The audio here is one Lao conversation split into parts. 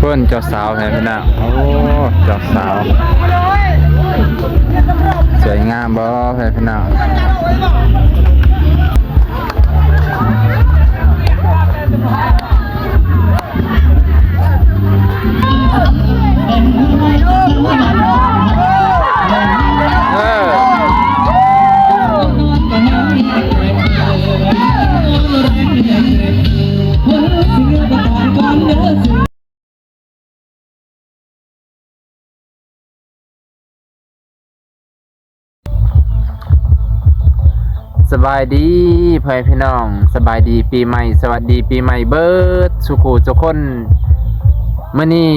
ເພິ່ນເຈົ້າສາວ ໃຫ້ພີ່ນ້ອງ. ໂອ້ ເຈົ້າສາວ ສວຍງາມບໍ່ ໃຫ້ພີ່ນ້ອງ. ສະບາຍດີພໍ່ແມ່ພີ່ນ້ອງ, ສະບາຍດີປີໃໝ່, ສະຫວັດດີປີໃໝ່ເບິດສູ່ຄູ່ສູ່ຄົນ. ມື້ນີ້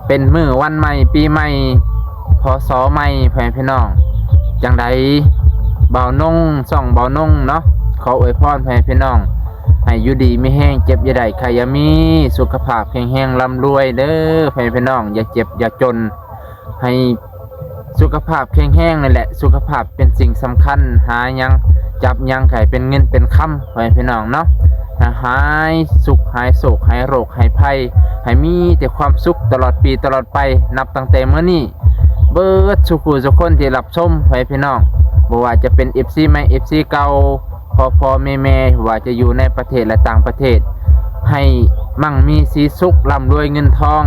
ເປັນມື້ວັນໃໝ່ປີໃໝ່ ພ.ສ. ໃໝ່ ພໍ່ແມ່ພີ່ນ້ອງ. ຈັ່ງໃດ ບ່າວນົງ ຊ່ອງບ່າວນົງເນາະ ຂໍອວຍພອນພໍ່ແມ່ພີ່ນ້ອງ ໃຫ້ຢູ່ດີມີແຮງ, ເຈັບຢ່າໄດ້ ໄຂ້ຢ່າມີ, ສຸຂະພາບແຂງແຮງ ລ່ຳລວຍເດີພໍ່ແມ່ພີ່ນ້ອງ, ຢ່າເຈັບຢ່າຈົນ, ໃຫ້ສຸຂະພາບແຂງແຮງນີ້ແຫຼະ. ສຸຂະພາບເປັນສິ່ງສຳຄັນ, ຫາຫຍັງຈັບຫຍັງໃຫ້ເປັນເງິນເປັນຄຳພໍ່ແມ່ພີ່ນ້ອງເນາະ, ໃຫ້ຫາຍສຸກ ຫາຍໂສກ ຫາຍໂລກ ຫາຍໄພ, ໃຫ້ມີແຕ່ຄວາມສຸກຕະຫຼອດປີຕະຫຼອດໄປ. ນັບຕັ້ງແຕ່ມື້ນີ້ ເບິດສູ່ຄູ່ສູ່ຄົນທີ່ຮັບຊົມ ໃຫ້ພີ່ນ້ອງ ບໍ່ວ່າຈະເປັນເອັຟຊີໃໝ່ ເອັຟຊີເກົ່າ ພໍ່ໆແມ່ໆ ວ່າຈະຢູ່ໃນປະເທດ ແລະ ຕ່າງປະເທດ ໃຫ້ໝັ່ງມີສີສຸກ ລ່ຳລວຍເງິນທອງ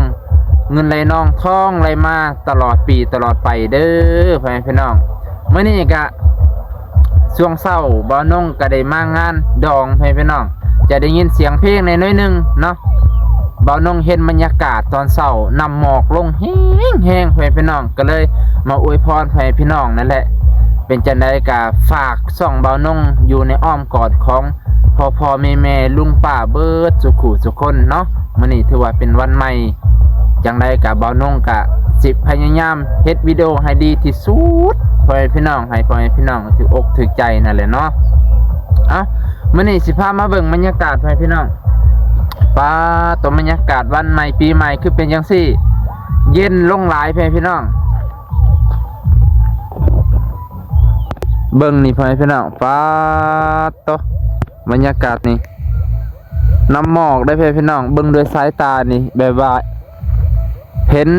ເງິນໄຫຼນອງ ທອງໄຫຼມາຕະຫຼອດປີຕະຫຼອດໄປເດີ ພໍ່ແມ່ພີ່ນ້ອງ. ມື້ນີ້ກະ ຊ່ວງເຊົ້າ ບ່າວນົງກໍໄດ້ມາງານດອງ ໃຫ້ພີ່ນ້ອງ ຈະໄດ້ຍິນສຽງເພງແດ່ໜ້ອຍໜຶ່ງເນາະ. ບ່າວນົງເຫັນບັນຍາກາດຕອນເຊົ້າ ນ້ຳໝອກລົງແຮງໆ ໃຫ້ພີ່ນ້ອງ ກໍເລີຍມາອວຍພອນໃຫ້ພີ່ນ້ອງນັ້ນແຫຼະ. ເປັນຈັ່ງໃດກໍຝາກຊ່ອງບ່າວນົງຢູ່ໃນອ້ອມກອດຂອງພໍ່ໆແມ່ໆ ລຸງປ້າເບິດສູ່ຄູ່ສູ່ຄົນເນາະ. ມື້ນີ້ຖືວ່າເປັນວັນໃໝ່ ຈັ່ງໃດກະບ່າວນົງກະຊິພະຍາຍາມເຮັດວິດີໂອໃຫ້ດີທີ່ສຸດ ພໍ່ແມ່ພີ່ນ້ອງ ໃຫ້ພໍ່ແມ່ພີ່ນ້ອງຖືກອົກຖືກໃຈນັ້ນແຫຼະເນາະ. ເອົ້າ ມື້ນີ້ຊິພາມາເບິ່ງບັນຍາກາດ ພໍ່ແມ່ພີ່ນ້ອງ. ປາດໂຕ ບັນຍາກາດວັນໃໝ່ປີໃໝ່ຄືເປັນຈັ່ງຊີ້ ເຢັນລົງຫຼາຍ ພໍ່ແມ່ພີ່ນ້ອງ. ເບິ່ງນີ້ ພໍ່ແມ່ພີ່ນ້ອງ ປາດໂຕ ບັນຍາກາດນີ້ ນ້ຳໝອກເດ້ ພໍ່ແມ່ພີ່ນ້ອງ. ເບິ່ງດ້ວຍສາຍຕານີ້ ແບບວ່າເຫັນ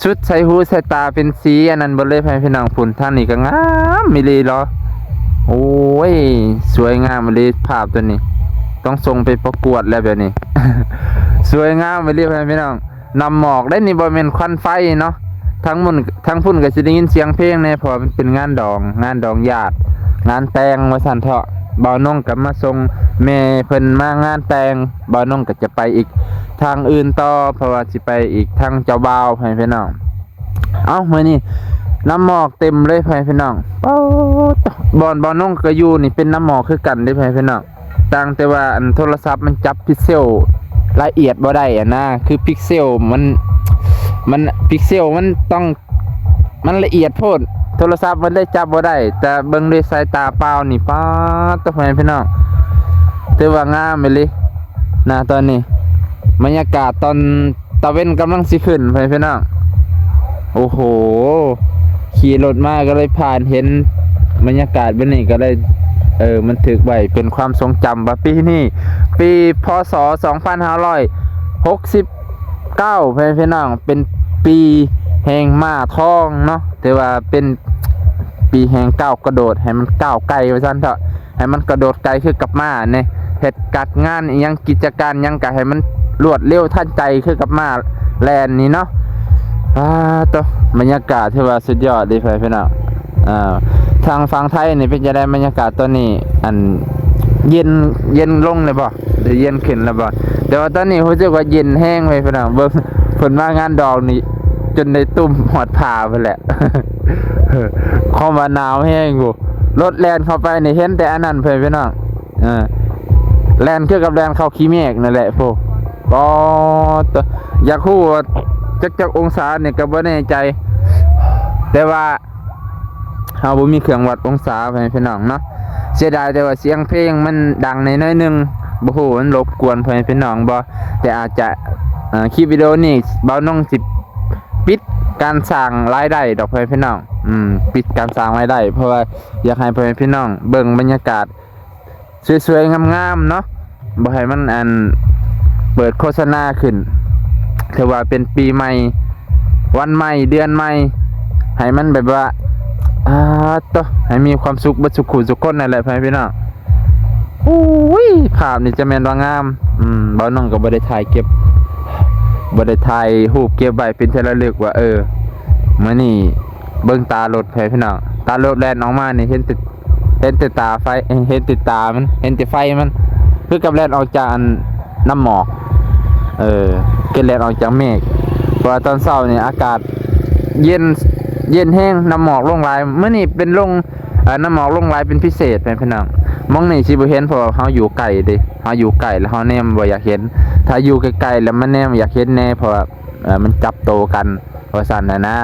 ສຸດສາຍຫູສາຍຕາ ເປັນສີອັນນັ້ນເບິດເລີຍ ພໍ່ແມ່ພີ່ນ້ອງ. ພຸ້ນ ທາງນີ້ກໍງາມອີ່ຫຼີເນາະ. ໂອ້ຍ ສວຍງາມອີ່ຫຼີ ພາບຕົວນີ້ ຕ້ອງສົ່ງໄປປະກວດແລ້ວແບບນີ້ ສວຍງາມອີ່ຫຼີ ພໍ່ແມ່ພີ່ນ້ອງ. ນ້ຳໝອກເດ້ນີ້ ບໍ່ແມ່ນຄວັນໄຟເນາະ. ທາງພຸ້ນ ທາງພຸ້ນກໍຊິໄດ້ຍິນສຽງເພງແດ່ ເພາະວ່າມັນເປັນງານດອງ ງານດອງຍາດ ງານແຕ່ງວ່າຊັ້ນເຖາະ. ບ່າວນົງກໍມາສົ່ງແມ່ເພິ່ນມາງານແຕ່ງ ບ່າວນົງກໍຈະໄປອີກທາງອື່ນຕໍ່ ເພາະວ່າຊິໄປອີກທາງເຈົ້າບ່າວ ໃຫ້ພີ່ນ້ອງ. ເອົ້າ ມື້ນີ້ນ້ຳໝອກເຕັມເລີຍ ໃຫ້ພີ່ນ້ອງ. ປາດໂຕ ບ່ອນບ່າວນົງກໍຢູ່ນີ້ເປັນນ້ຳໝອກຄືກັນເດ້ ໃຫ້ພີ່ນ້ອງ. ຕ່າງແຕ່ວ່າອັນໂທລະສັບມັນຈັບພິກເຊວລະອຽດບໍ່ໄດ້ຫັ້ນນະ ຄືພິກເຊວມັນ ມັນ ພິກເຊວມັນຕ້ອງ ມັນລະອຽດໂພດ ໂທລະສັບມັນເລີຍຈັບບໍ່ໄດ້. ແຕ່ເບິ່ງດ້ວຍສາຍຕາເປົ່ານີ້ ປາດໂຕ ພໍ່ແມ່ພີ່ນ້ອງ ຖືວ່າງາມອີ່ຫຼີນະ. ຕອນນີ້ບັນຍາກາດຕອນ ຕາເວັນກຳລັງຊິຂຶ້ນ ພໍ່ແມ່ພີ່ນ້ອງ. ໂອ້ໂຫ ຂີ່ລົດມາກໍເລີຍຜ່ານເຫັນບັນຍາກາດແບບນີ້ ກໍເລີຍ ເອີ ບັນທຶກໄວ້ເປັນຄວາມຊົງຈຳວ່າປີນີ້ ປີ ພ.ສ. ສອງພັນຫ້າຮ້ອຍຫົກສິບເກົ້າ ພໍ່ແມ່ພີ່ນ້ອງ ເປັນປີແຫ່ງມ້າທອງເນາະ. ຖືວ່າເປັນປີແຫ່ງກ້າວກະໂດດ ໃຫ້ມັນກ້າວໄກວ່າຊັ້ນເຖາະ. ໃຫ້ມັນກະໂດດໄກຄືກັບມ້າແດ່ ເຮັດການງານອີ່ຫຍັງ ກິດຈະການຫຍັງກະໃຫ້ມັນລວດເລັວທັນໃຈຄືກັບມ້າແລ່ນນີ້ເນາະ. ປາດໂຕ ບັນຍາກາດຖືວ່າສຸດຍອດເດ້ ພໍ່ແມ່ພີ່ນ້ອງ. ອ່າ ທາງຝັ່ງໄທນີ້ເປັນຈັ່ງໃດບັນຍາກາດຕອນນີ້? ອັນ ເຢັນ ເຢັນລົງແລ້ວບໍ່ ຫຼືເຢັນຂຶ້ນແລ້ວບໍ່? ແຕ່ວ່າຕອນນີ້ຮູ້ສຶກວ່າເຢັນແຮງເວີຍ ພີ່ນ້ອງ. ເບິ່ງ ເພິ່ນມາງານດອງນີ້ ຈົນໄດ້ຕຸ້ມຮອດຜ້າພຸ້ນແຫຼະ ຄວາມວ່າໜາວແຮງພຸ້ນ. ລົດແລ່ນເຂົ້າໄປນີ້ເຫັນແຕ່ອັນນັ້ນເພິ່ນ ພີ່ນ້ອງ. ເອີ ແລ່ນຄືກັບແລ່ນເຂົ້າຂີ້ເມກນັ້ນແຫຼະພຸ້ນ. ປາດໂຕ ຢາກຮູ້ວ່າຈັກ ຈັກອົງສານີ້ກໍບໍ່ແນ່ໃຈ ແຕ່ວ່າເຮົາບໍ່ມີເຄື່ອງວັດອົງສາ ພໍ່ແມ່ພີ່ນ້ອງເນາະ. ເສຍດາຍແຕ່ວ່າສຽງເພງມັນດັງແດ່ໜ້ອຍໜຶ່ງ ບໍ່ຮູ້ມັນລົບກວນພໍ່ແມ່ພີ່ນ້ອງບໍ່ ແຕ່ອາດຈະ ເອີ ຄລິບວິດີໂອນີ້ບ່າວນົງຊິປິດການສ້າງລາຍໄດ້ດອກ ພໍ່ແມ່ພີ່ນ້ອງ. ອືມ ປິດການສ້າງລາຍໄດ້ ເພາະວ່າຢາກໃຫ້ພໍ່ແມ່ພີ່ນ້ອງເບິ່ງບັນຍາກາດ ສວຍໆງາມໆເນາະ ບໍ່ໃຫ້ມັນ ອັນ ເປີດໂຄສະນາຂຶ້ນ. ຖືວ່າເປັນປີໃໝ່ ວັນໃໝ່ ເດືອນໃໝ່ ໃຫ້ມັນແບບວ່າ ອາ ໂຕ ໃຫ້ມີຄວາມສຸກເບິດສູ່ຄູ່ສູ່ຄົນນັ້ນແຫຼະ ພໍ່ແມ່ພີ່ນ້ອງ. ໂອ້ຍ ພາບນີ້ຈະແມ່ນວ່າງາມ. ອືມ ບ່າວໜຸ່ງກໍບໍ່ໄດ້ຖ່າຍເກັບ ບໍ່ໄດ້ຖ່າຍຮູບເກັບໄວ້ເປັນທີ່ລະລຶກວ່າ ເອີ ມື້ນີ້ເບິ່ງຕາລົດ ພໍ່ແມ່ພີ່ນ້ອງ ຕາລົດແລ່ນອອກມານີ້ເຫັນແຕ່ ເຫັນແຕ່ຕາໄຟ ເຫັນແຕ່ຕາມັນ ເຫັນແຕ່ໄຟມັນ ຄືກັບແລ່ນອອກຈາກອັນ ນ້ຳໝອກ ເອີ ຄືແລ່ນອອກຈາກເມກ. ເພາະວ່າຕອນເຊົ້ານີ້ອາກາດເຢັນ ເຢັນແຮງ ນ້ຳໝອກລົງຫຼາຍ. ມື້ນີ້ເປັນລົງ ເອີ ນ້ຳໝອກລົງຫຼາຍເປັນພິເສດ ແມ່ນພີ່ນ້ອງ. ໝ່ອງນີ້ຊິບໍ່ເຫັນ ເພາະວ່າເຮົາຢູ່ໃກ້ເດ້ ເຮົາຢູ່ໃກ້ແລ້ວເຮົາແນມບໍ່ຢາກເຫັນ. ຖ້າຢູ່ໃກ້ໆແລ້ວມາແນມຢາກເຫັນແດ່ ເພາະວ່າ ເອີ ມັນຈັບໂຕກັນ ວ່າຊັ້ນນະນາ.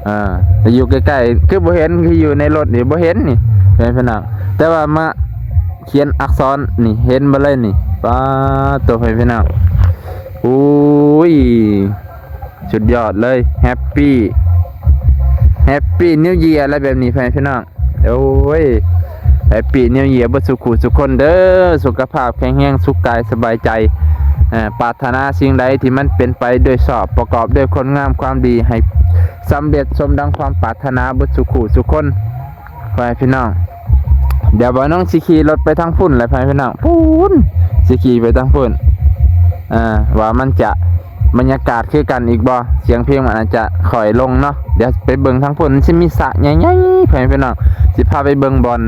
ເອີ ແຕ່ຢູ່ໃກ້ໆຄືບໍ່ເຫັນ ຄືຢູ່ໃນລົດນີ້ບໍ່ເຫັນນີ້ ແມ່ນພີ່ນ້ອງ. ແຕ່ວ່າມາຂຽນອັກສອນນີ້ເຫັນເບິດເລີຍນີ້. ປາດໂຕ ແມ່ນພີ່ນ້ອງ. ໂອ້ຍ ສຸດຍອດເລີຍ Happy Happy New Year ແລ້ວແບບນີ້ ແມ່ນພີ່ນ້ອງ. ໂອ້ຍ Happy New Year ເບິດສູ່ຄູ່ສູ່ຄົນເດີ ສຸຂະພາບແຂງແຮງ ສຸກກາຍສະບາຍໃຈ. ເອີ ປາດຖະໜາສິ່ງໃດທີ່ມັນເປັນໄປດ້ວຍຊອບ ປະກອບດ້ວຍຄຸນງາມຄວາມດີ ໃຫ້ສຳເລັດສົມດັ່ງຄວາມປາດຖະໜາເບິດສູ່ຄູ່ສູ່ຄົນ ພໍ່ແມ່ພີ່ນ້ອງ. ດຽວບ່າວໜຸ່ງຊິຂີ່ລົດໄປທາງພຸ້ນແຫຼະ ພໍ່ແມ່ພີ່ນ້ອງ ພຸ້ນ ຊິຂີ່ໄປທາງພຸ້ນ ເອີ ວ່າມັນຈະ ບັນຍາກາດຄືກັນອີກບໍ່? ສຽງເພງມັນອາດຈະຄ່ອຍລົງເນາະ. ດຽວໄປເບິ່ງທາງພຸ້ນ ມັນຊິມີສະໃຫຍ່ໆ ພໍ່ແມ່ພີ່ນ້ອງ ຊິພາໄປເບິ່ງບ່ອນ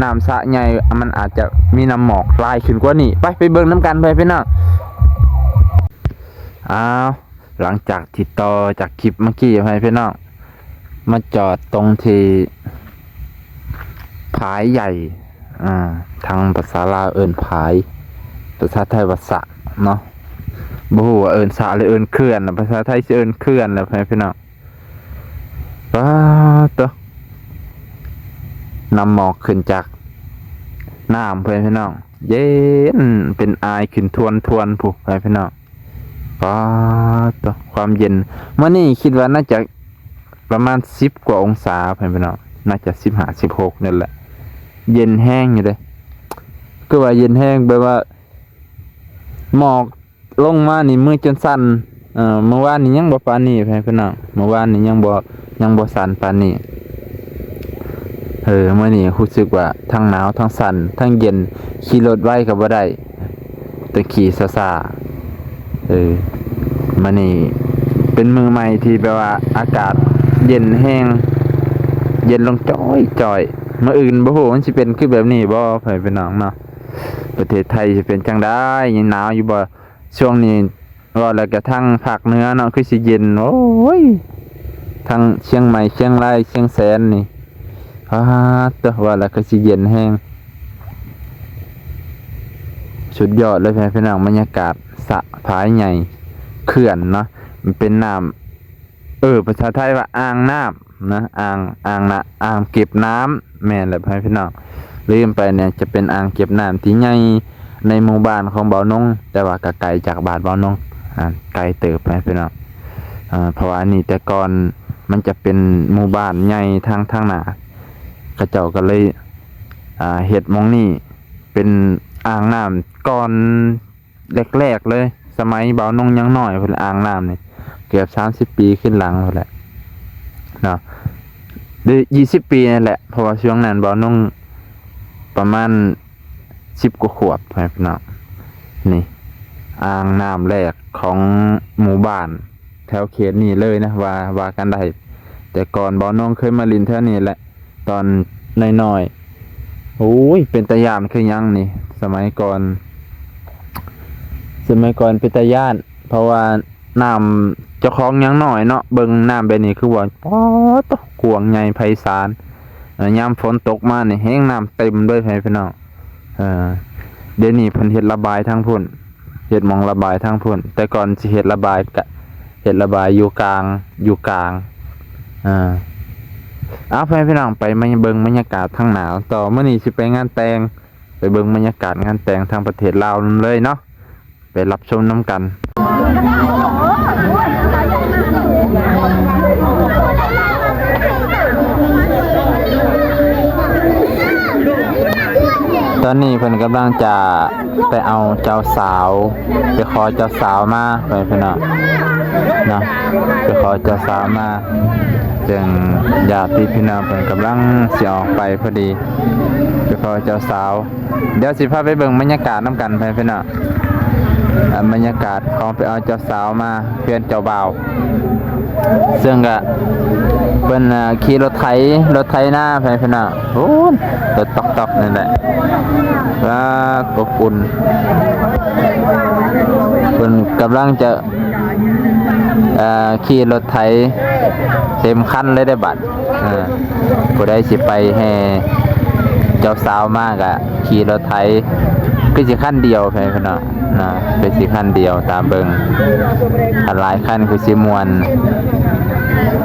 ນ້ຳສະໃຫຍ່ ມັນອາດຈະມີນ້ຳໝອກຫຼາຍຂຶ້ນກວ່ານີ້. ໄປ ໄປເບິ່ງນຳກັນ ພໍ່ແມ່ພີ່ນ້ອງ. ອ້າວ ຫຼັງຈາກທີ່ຕໍ່ຈາກຄລິບເມື່ອກີ້ ພໍ່ແມ່ພີ່ນ້ອງ ມາຈອດຕົງທີ່ ຝາຍໃຫຍ່ ອ່າ ທາງພາສາລາວເອີ້ນຝາຍ ພາສາໄທວ່າສະເນາະ. ບໍ່ຮູ້ວ່າເອີ້ນສະຫຼືເອີ້ນເຂື່ອນ ພາສາໄທຊິເອີ້ນເຂື່ອນແຫຼະ ພໍ່ແມ່ພີ່ນ້ອງ. ປາດໂຕ ນ້ຳໝອກຂຶ້ນຈາກນ້ຳ ພໍ່ແມ່ພີ່ນ້ອງ ເຢັນເປັນອາຍຂຶ້ນທວນໆ ພຸ້ນ ພໍ່ແມ່ພີ່ນ້ອງ. ປາດໂຕ ຄວາມເຢັນ ມື້ນີ້ຄິດວ່າໜ້າຈະປະມານສິບກວ່າອົງສາ ພໍ່ແມ່ພີ່ນ້ອງ ໜ້າຈະສິບຫ້າ ສິບຫົກນີ້ແຫຼະ. ເຢັນແຮງຢູ່ເດ້ ຄືວ່າເຢັນແຮງ ແບບວ່າໝອກລົງມານີ້ມືຈົນສັ່ນ. ເອີ ມື້ວານນີ້ຍັງບໍ່ປານນີ້ ພໍ່ແມ່ພີ່ນ້ອງ ມື້ວານນີ້ຍັງບໍ່ ຍັງບໍ່ສັ່ນປານນີ້. ເອີ ມື້ນີ້ຮູ້ສຶກວ່າທັງໜາວ ທັງສັ່ນ ທັງເຢັນ ຂີ່ລົດໄວກໍບໍ່ໄດ້ ຕ້ອງຂີ່ຊ້າໆ. ເອີ ມື້ນີ້ເປັນມື້ໃໝ່ທີ່ແບບວ່າອາກາດເຢັນແຮງ ເຢັນລົງຈ້ອຍໆ. ມື້ອື່ນບໍ່ຮູ້ມັນຊິເປັນຄືແບບນີ້ບໍ່ ພໍ່ແມ່ພີ່ນ້ອງເນາະ. ປະເທດໄທຊິເປັນຈັ່ງໃດ ຍັງໜາວຢູ່ບໍ່? ຊ່ວງນີ້ເວົ້າແລ້ວກະທາງພາກເໜືອເນາະ ຄືຊິເຢັນ ໂອ້ຍ ທັງຊຽງໃໝ່ ຊຽງລາຍ ຊຽງແສນນີ້ ປາດໂຕ ເວົ້າແລ້ວຄືຊິເຢັນແຮງ. ສຸດຍອດເລີຍ ພີ່ນ້ອງ ບັນຍາກາດສະຜາຍໃຫຍ່ເຂື່ອນເນາະ ມັນເປັນນ້ຳ ເອີ ພາສາໄທວ່າອ່າງນ້ຳນະ ອ່າງ ອ່າງນະ ອ່າງເກັບນ້ຳ ແມ່ນແຫຼະ ພໍ່ແມ່ພີ່ນ້ອງ ລືມໄປເນຍ ຈະເປັນອ່າງເກັບນ້ຳທີ່ໃຫຍ່ໃນໝູ່ບ້ານຂອງບ່າວນົງ ແຕ່ວ່າກໍໄກຈາກບ້ານບ່າວນົງ ອ່າ ໄກເຕີບ ພໍ່ແມ່ພີ່ນ້ອງ. ເພາະວ່າອັນນີ້ແຕ່ກ່ອນມັນຈະເປັນໝູ່ບ້ານໃຫຍ່ທາງ ທາງໜ້າ ເຂົາເຈົ້າກໍເລີຍ ອ່າ ເຮັດໝ່ອງນີ້ເປັນອ່າງນ້ຳ ກ່ອນ ແລກໆເລີຍ ສະໄໝບ່າວນົງຍັງນ້ອຍພຸ້ນ ອ່າງນ້ຳນີ້ ເກືອບສາມສິບປີຂຶ້ນຫຼັງພຸ້ນແຫຼະເນາະ ຫຼື ຊາວປີນີ້ແຫຼະ ເພາະວ່າຊ່ວງນັ້ນບ່າວນົງປະມານສິບກວ່າຂວບ ພໍ່ແມ່ພີ່ນ້ອງ. ນີ້ ອ່າງນ້ຳແລກຂອງໝູ່ບ້ານ ແຖວເຂດນີ້ເລີຍນະ ວ່າ ວ່າກັນໄດ້. ແຕ່ກ່ອນບ່າວນົງເຄີຍມາຫຼິ້ນແຖວນີ້ແຫຼະ ຕອນນ້ອຍໆ. ໂອ້ຍ ເປັນຕາຢ້ານຄືຫຍັງນີ້ ສະໄໝກ່ອນ ສະໄໝກ່ອນເປັນຕາຢ້ານ ເພາະວ່ານ້ຳເຈົ້າຂອງຍັງນ້ອຍເນາະ ເບິ່ງນ້ຳແບບນີ້ຄືວ່າ ປາດໂທ້ ກວ້າງໃຫຍ່ໄພສານ. ເອີ ຍາມຝົນຕົກມານີ້ແຮງນ້ຳເຕັມເລີຍ ພໍ່ແມ່ພີ່ນ້ອງ. ເອີ ດຽວນີ້ເພິ່ນເຮັດລະບາຍທາງພຸ້ນ ເຮັດໝ່ອງລະບາຍທາງພຸ້ນ ແຕ່ກ່ອນຊິເຮັດລະບາຍກະເຮັດລະບາຍຢູ່ກາງ ຢູ່ກາງ. ເອີ ເອົາ ພໍ່ແມ່ພີ່ນ້ອງ ໄປມາເບິ່ງບັນຍາກາດທາງໜ້າຕໍ່. ມື້ນີ້ຊິໄປງານແຕ່ງ ໄປເບິ່ງບັນຍາກາດງານແຕ່ງທາງປະເທດລາວນຳເລີຍເນາະ ໄປຮັບຊົມນຳກັນ. ຕອນນີ້ເພິ່ນກຳລັງຈະ ໄປເອົາເຈົ້າສາວ ໄປຂໍເຈົ້າສາວມາ ໄປພີ່ນ້ອງເນາະ ໄປຂໍເຈົ້າສາວມາ ເຊິ່ງຍາດຕິພີ່ນ້ອງເພິ່ນກຳລັງຊິອອກໄປພໍດີ ໄປຂໍເຈົ້າສາວ. ດຽວຊິພາໄປເບິ່ງບັນຍາກາດນຳກັນ ພີ່ນ້ອງ ອັນບັນຍາກາດຂອງໄປເອົາເຈົ້າສາວມາເຮືອນເຈົ້າບ່າວ ເຊິ່ງກະເພິ່ນ ອ່າ ຂີ່ລົດໄຖ ລົດໄຖນາ ພີ່ນ້ອງ ໂອ້ ລົດຕອກໆ ນີ້ແຫຼະ ວ້າ ອົບອຸ່ນ ເພິ່ນກຳລັງຈະ ເອີ ຂີ່ລົດໄຖເຕັມຄັນເລີຍເດ້ບັດ ເອີ ຜູ້ໃດຊິໄປແຫ່ເຈົ້າສາວມາກະຂີ່ລົດໄຖ ຄືຊິຄັນດຽວ ພີ່ນ້ອງເນາະ ຄືຊິຄັນດຽວ ຕາມເບິ່ງ ຄັນຫຼາຍຄັນຄືຊິມ່ວນ.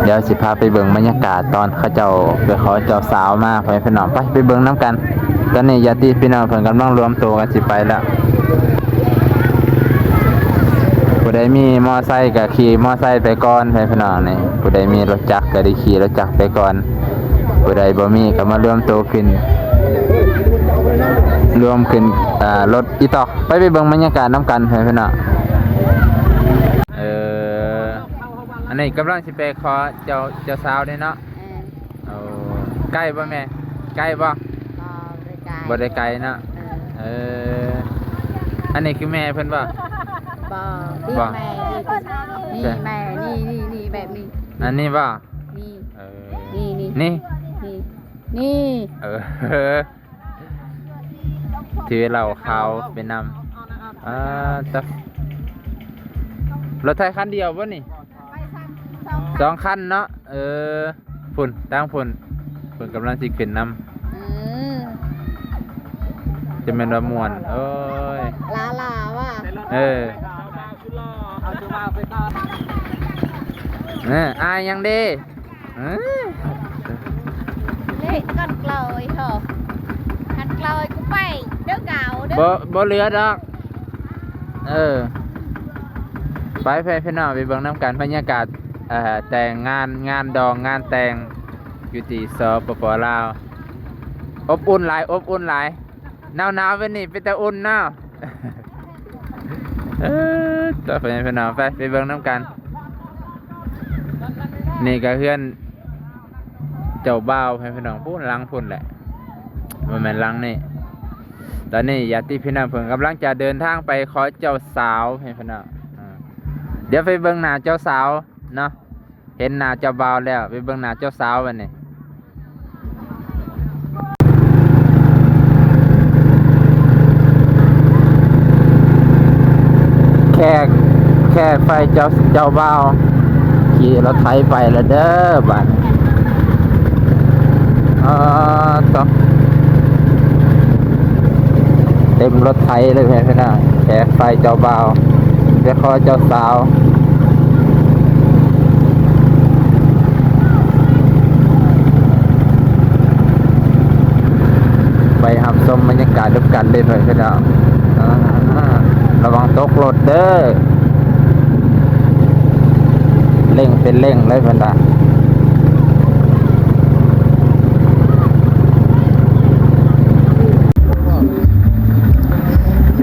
ດຽວຊິພາໄປເບິ່ງບັນຍາກາດຕອນເຂົາເຈົ້າໄປຂໍເຈົ້າສາວມາ ພໍ່ແມ່ພີ່ນ້ອງ ໄປ ໄປເບິ່ງນຳກັນ. ຕອນນີ້ຍາດຕິພີ່ນ້ອງເພິ່ນກຳລັງລວມໂຕກັນຊິໄປແລ້ວ ຜູ້ໃດມີມໍໄຊກະຂີ່ມໍໄຊໄປກ່ອນ ພໍ່ແມ່ພີ່ນ້ອງນີ້ ຜູ້ໃດມີລົດຈັກກະໄດ້ຂີ່ລົດຈັກໄປກ່ອນ ຜູ້ໃດບໍ່ມີກະມາລວມໂຕຂຶ້ນ ລວມຂຶ້ນ ອ່າ ລົດອີ່ຕໍ່ ໄປ ໄປເບິ່ງບັນຍາກາດນຳກັນ ພໍ່ແມ່ພີ່ນ້ອງ ເອີ ອັນນີ້ກຳລັງຊິໄປຂໍເຈົ້າ ເຈົ້າສາວເດ້ເນາະ ເອີ ໂອ້ ໃກ້ບໍ່ແມ່ ໃກ້ບໍ່ ບໍ່ໄດ້ໃກ້ ບໍ່ໄດ້ໄກເນາະ ເອີ ເອີ ອັນນີ້ຄືແມ່ເພິ່ນບໍ່ ບໍ່ ນີ້ ບໍ່ ແມ່ ນີ້ ນີ້ແມ່ ນີ້ ນີ້ ນີ້ ແບບນີ້ ອັນນີ້ບໍ່ ນີ້ ເອີ ນີ້ ນີ້ ນີ້ ນີ້ ນີ້ ເອີ ຖືເຫຼົ້າຂາວໄປນຳ ອ່າ ຕະ ລົດໄຖຄັນດຽວບໍ່ນີ້ ສອງຄັນເນາະ ເອີ ພຸ້ນ ທາງພຸ້ນ ເພິ່ນກຳລັງຊິຂຶ້ນນຳ ອືມ ຈະແມ່ນວ່າມ່ວນ ໂອ້ຍ ຫຼາໆ ວ່າ ເອີ ເອີ ອາຍຫຍັງເດ ເອີ ເລະ ກັນເກລາຍເຮົາ ກັນເກລາຍ ກູໄປເດີ ກາວເດີ ບໍ່ ບໍ່ເຫຼືອດອກ ເອີ ໄປ ໄປ ພີ່ນ້ອງ ໄປເບິ່ງນຳກັນ ບັນຍາກາດ ເອີ ແຕ່ງງານ ງານດອງ ງານແຕ່ງ ຢູ່ທີ່ ສປປ ລາວ ອົບອຸ່ນຫຼາຍ ອົບອຸ່ນຫຼາຍ ໜາວໆ ແບບນີ້ເປັນຕາອຸ່ນເນາະ ເອີ ຕໍ່ໄປ ພີ່ນ້ອງ ໄປ ໄປເບິ່ງນຳກັນ ນີ້ກະເຮືອນເຈົ້າບ່າວ ພີ່ນ້ອງ ພຸ້ນ ຫຼັງພຸ້ນແຫຼະ ບໍ່ແມ່ນຫຼັງນີ້ ຕອນນີ້ຍາດຕິພີ່ນ້ອງເພິ່ນກຳລັງຈະເດີນທາງໄປຂໍເຈົ້າສາວ ພີ່ນ້ອງ ດຽວໄປເບິ່ງໜ້າເຈົ້າສາວເນາະ ເຫັນໜ້າເຈົ້າບ່າວແລ້ວ ໄປເບິ່ງໜ້າເຈົ້າສາວບັດນີ້ ແຂກ ແຂກຝ່າຍເຈົ້າ ເຈົ້າບ່າວຂີ່ລົດໄຖໄປແລ້ວເດີບາດນີ້ ອໍ ເຕັມລົດໄຖເລີຍ ພີ່ນ້ອງ ແຂກຝ່າຍເຈົ້າບ່າວ ໄປຂໍເຈົ້າສາວ ໄປຮັບຊົມບັນຍາກາດນຳກັນເລີຍ ພີ່ນ້ອງ ອາ ລະວັງຕົກລົດເດີ ເລັ່ງເປັນເລັ່ງເລີຍເພິ່ນວ່າ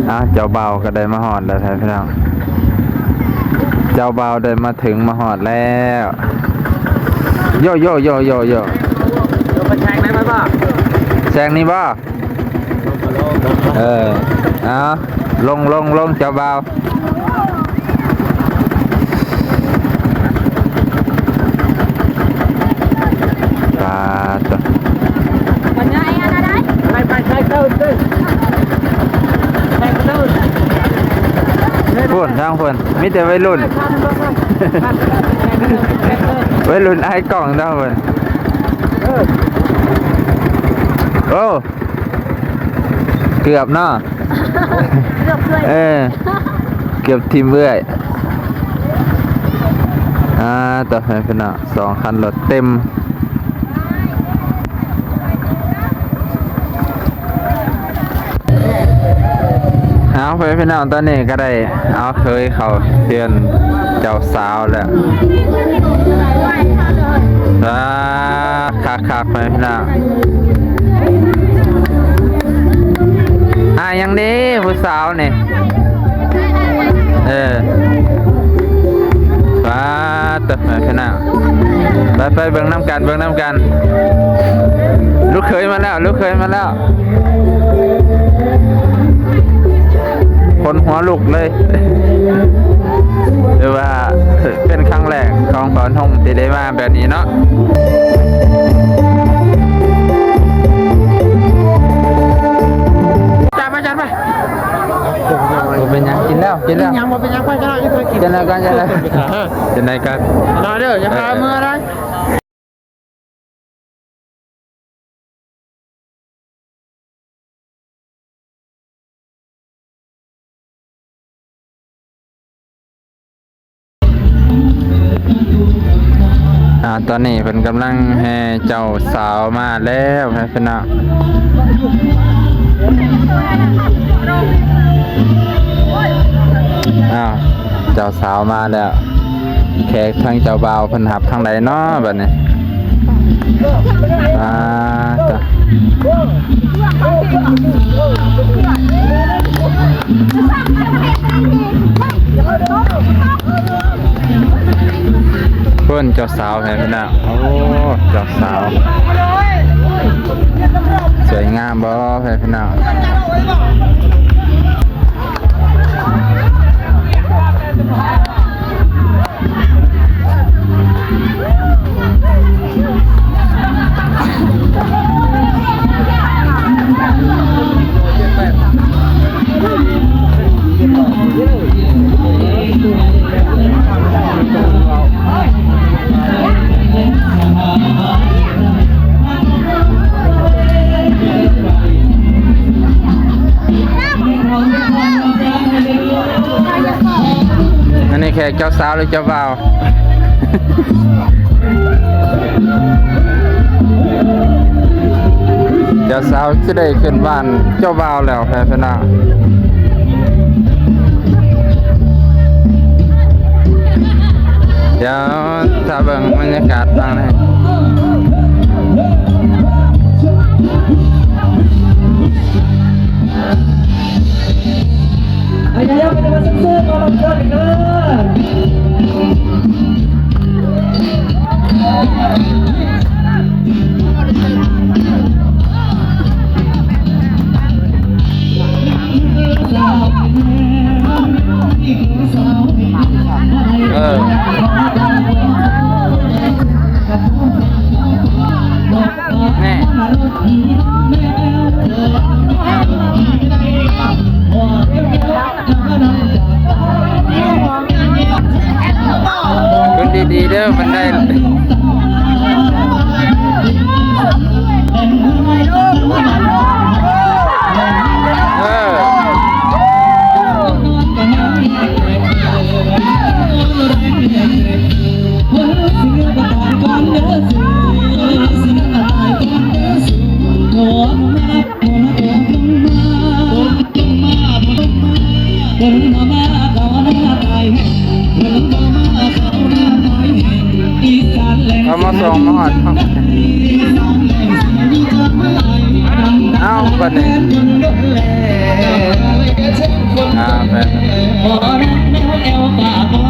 ອ່າ ເຈົ້າບ່າວກະໄດ້ມາຮອດແລ້ວ ພີ່ນ້ອງ ເຈົ້າບ່າວໄດ້ມາເຖິງມາຮອດແລ້ວ ໂຢ ໂຢ ໂຢ ໂຢ ໂຢ ໄປແຊງໄດ້ບໍ່ ແຊງນີ້ບໍ່? ເອີ ເອົາ ລົງ ລົງ ລົງ ເຈົ້າບ່າວ ປາດໂທ້ ພຸ້ນ ທາງພຸ້ນ ມີແຕ່ໄວລຸ້ນ ໄວລຸ້ນອາຍກ້ອງທາງພຸ້ນ ໂອ້ ເກືອບເນາະ ເກືອບເລີຍ ເອີ ເກືອບຖິ້ມເອື້ອຍ ອ່າ ຕໍ່ໄປພີ່ນ້ອງ ສອງຄັນລົດເຕັມ ເອົາ ພໍ່ແມ່ພີ່ນ້ອງ ຕອນນີ້ກະໄດ້ ເອົາ ເຄີຍເຂົ້າເຮືອນເຈົ້າສາວແລ້ວ ອ່າ ຄັກໆ ພໍ່ແມ່ພີ່ນ້ອງ ອາຍຫຍັງເດ້ຜູ້ສາວນີ້? ເອີ ປາດໂທ້ ແມ່ພີ່ນ້ອງ ໄປ ໄປເບິ່ງນຳກັນ ເບິ່ງນຳກັນ. ລູກເຂີຍມາແລ້ວ ລູກເຂີຍມາແລ້ວ. ຂົນຫົວລຸກເລີຍ ຫຼືວ່າເປັນຄັ້ງແລກຂອງບ່າວນົງທີ່ໄດ້ມາແບບນີ້ເນາະ. ຈັດໄປ ຈັດໄປ ບໍ່ເປັນຫຍັງ ກິນແລ້ວ ກິນແລ້ວ ຍັງບໍ່ເປັນຫຍັງ ໄປ ຈັດໄປ ກິນ ກິນແລ້ວກ່ອນ ກິນແລ້ວ ກິນໄດ້ກ່ອນ ນອນເດີ ຢ່າພາເມືອໄດ້. ອາ ຕອນນີ້ເພິ່ນກຳລັງແຫ່ເຈົ້າສາວມາແລ້ວ ພີ່ນ້ອງ. ອ້າວ ເຈົ້າສາວມາແລ້ວ. ແຂກທາງເຈົ້າບ່າວເພິ່ນຮັບທາງໃດເນາະບັດນີ້? ອາ ຕະ ເພິ່ນເຈົ້າສາວແທ້ພີ່ນ້ອງ. ໂອ້ ເຈົ້າສາວ ສວຍງາມບໍ່ແທ້ພີ່ນ້ອງ? ອັນນີ້ແຂກເຈົ້າສາວ ຫຼື ເຈົ້າບ່າວ? ເຈົ້າສາວຊິໄດ້ຂຶ້ນບ້ານເຈົ້າບ່າວແລ້ວ ແຟນເພິ່ນວ່າ. ດຽວຖ້າເບິ່ງບັນຍາກາດທາງໃນ. ເອີ ແນ່ ຂຶ້ນດີໆເດີ ບັນໄດ. ເອີ ເອົາມາສົ່ງມາຮອດ. ເອົາ ບັດນີ້ ອ່າ ໄປ.